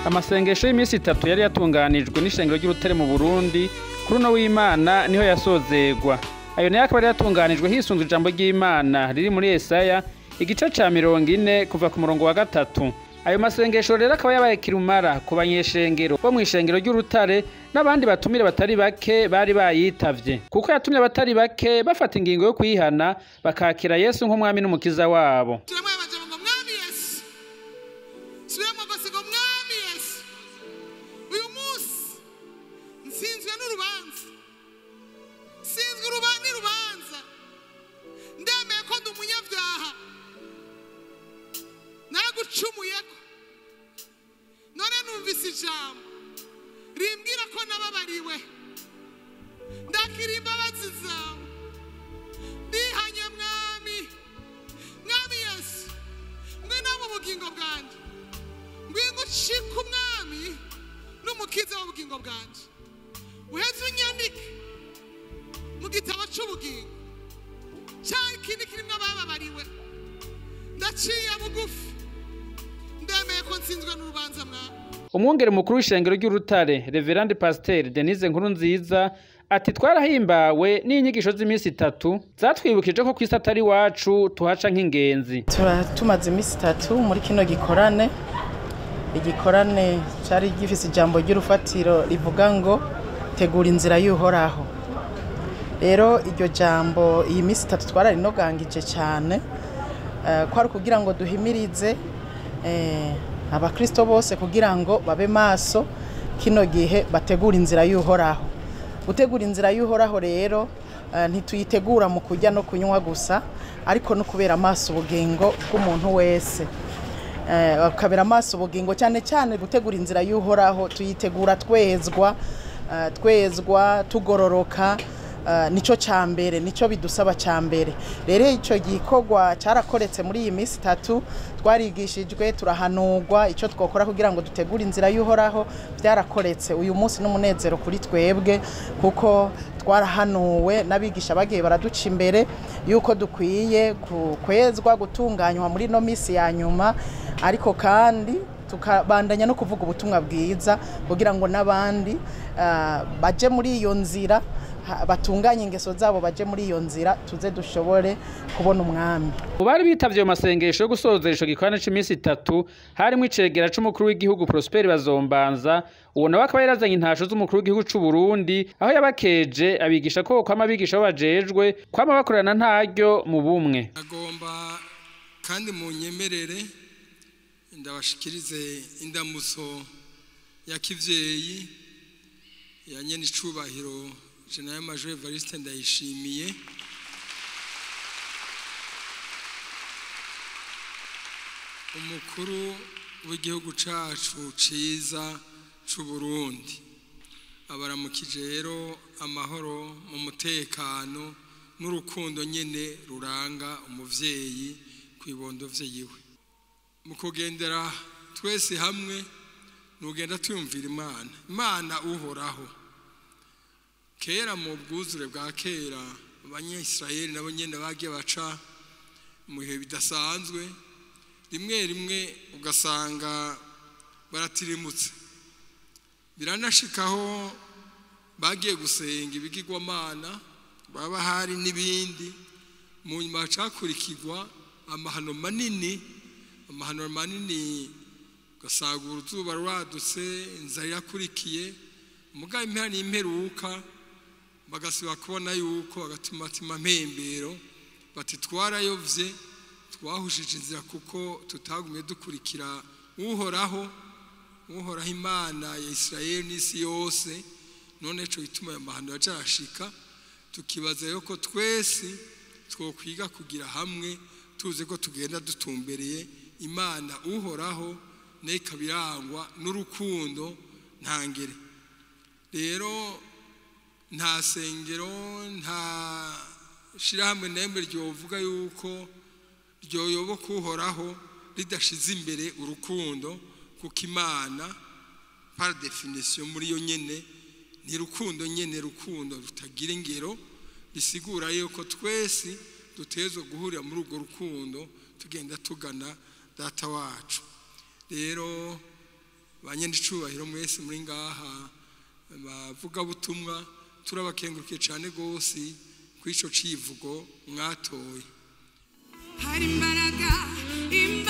Amasengesho y'iminsi itatu yari yatunganijwe n'ishengero ry'Urutare mu Burundi kuri uno w'Imana niho yasozegwa. Ayo nayo akaba yari yatunganijwe hisunzwe ijambo ry'Imana riri muri Yesaya igice ca 40 kuva ku murongo wa 3. Ayo masengesho rero akaba yabaye kirumara ku banyeshengero bo mw'ishengero ry'Urutare n'abandi batumire batari bake bari bayitavye, kuko yatumye abatari bake bafata ingingo yo kwihana bakakira Yesu nk'umwami n'umukiza wabo. Naragucumuyeko none numvise ijambo rimbwira ko nababariwe, ndakira imbabazi zawe, ndihanye mwami, mwami Yesu, ngwino mu bugingo bwanjye, ngwino ucike umwami n'umukiza w'ubugingo bwanjye, uheze unyandike mu gitabo cy'ubugingo cya kindi kirimo abababariwe. Ndaciye bugufi, ndemeye ko nsinzwe n'urubanza mwami. Umwungere mukuru w'ishengero ry'Urutare Reverend Pasteur Denise Nkurunziza ati twarahimbawe n'inyigisho z'iminsi itatu zatwibukije ko kwisi atari wacu tuhaca nk'ingenzi. Tumaze iminsi itatu muri kino gikorane, igikorane cari gifise ijambo ry'urufatiro rivuga ngo tegura inzira y'Uhoraho. Rero iryo jambo iyi minsi itatu twararinogangije cyane, kwari kugira ngo duhimirize abakristo bose kugira ngo babe maso kino gihe bategura inzira y'Uhoraho. Gutegura inzira y'Uhoraho rero ntituyitegura mu kurya no kunywa gusa, ariko no kubera amaso ubugingo bw'umuntu wese. Bakabera amaso ubugingo cyane cyane gutegura inzira y'Uhoraho tuyitegura twezwa, twezwa tugororoka, nico cambere, nico bidusaba cambere. Rero ico gikorwa cyarakoretse muri iyi minsi itatu, twarigishijwe turahanurwa ico twokora kugira ngo dutegure inzira y'Uhoraho. Byarakoretse uyu munsi n'umunezero kuri twebwe, kuko twarahanuwe n'abigisha bagiye baraduca imbere yuko dukwiye kwezwa gutunganywa muri no minsi ya nyuma, ariko kandi tukabandanya no kuvuga ubutumwa bwiza kugira ngo n'abandi baje muri iyo nzira, batunganye ingeso zabo baje muri iyo nzira, tuze dushobore kubona umwami. Mu bari bitavye masengesho yo gusozeresha gikorane c'iminsi itatu harimo icegera c'umukuru w'igihugu Prosper Bazombanza, uwo nawe akaba yarazanye intasho z'umukuru w'igihugu c'u Burundi, aho yabakeje abigisha ko kwama abigisha babajejwe kwama bakorana ntaryo mu bumwe. Agomba kandi mu nyemerere ndabashikirize indamutso ya kivyeyi ya nyene icubahiro General Major Evariste Ndayishimiye, umukuru w'igihugu cacu ciza c'u Burundi. Abaramukije rero amahoro mu mutekano n'urukundo nyene ruranga umuvyeyi kwibondo vyiwe. Mu kugendera twese hamwe nugenda tuyumvira Imana, Imana uhoraho. Kera mu bwuzure bwa kera abanyisirayeli nabo nyene bagiye baca mu bihe bidasanzwe, rimwe rimwe ugasanga baratirimutse, biranashikaho bagiye gusenga ibigirwamana baba hari n'ibindi. Mu nyuma hacakurikirwa amahano manini, amahano manini ugasanga uruzuba ruradutse, inzara irakurikiye, muga impera n'imperuka bagasiba kubona yuko agatumatima mpembero bati twarayovye, twahushije inzira kuko tutagumye dukurikira Uhoraho, Uhoraho Imana ya Isirayeli n'isi yose. None ico gituma ayo mahano yacarashika, tukibaza yuko twese twokwiga kugira hamwe tuze ko tugenda dutumbereye Imana Uhoraho, n'ikabirangwa n'urukundo ntangere. Rero nta sengero, nta shirahamwe nemwe ryovuga yuko ryoyoboka Uhoraho ridashize imbere urukundo, kuko Imana par définition muri yo nyene ni rukundo nyene, rukundo rutagira ingero, bisigura yuko twese dutezwe guhurira muri urwo rukundo tugenda tugana data wacu. Rero Banyenicubahiro mwese muri ngaha bavugabutumwa, turabakengurukiye cyane rwose kw'ico civugo mwatoye. Hari imbaraga, imbaraga.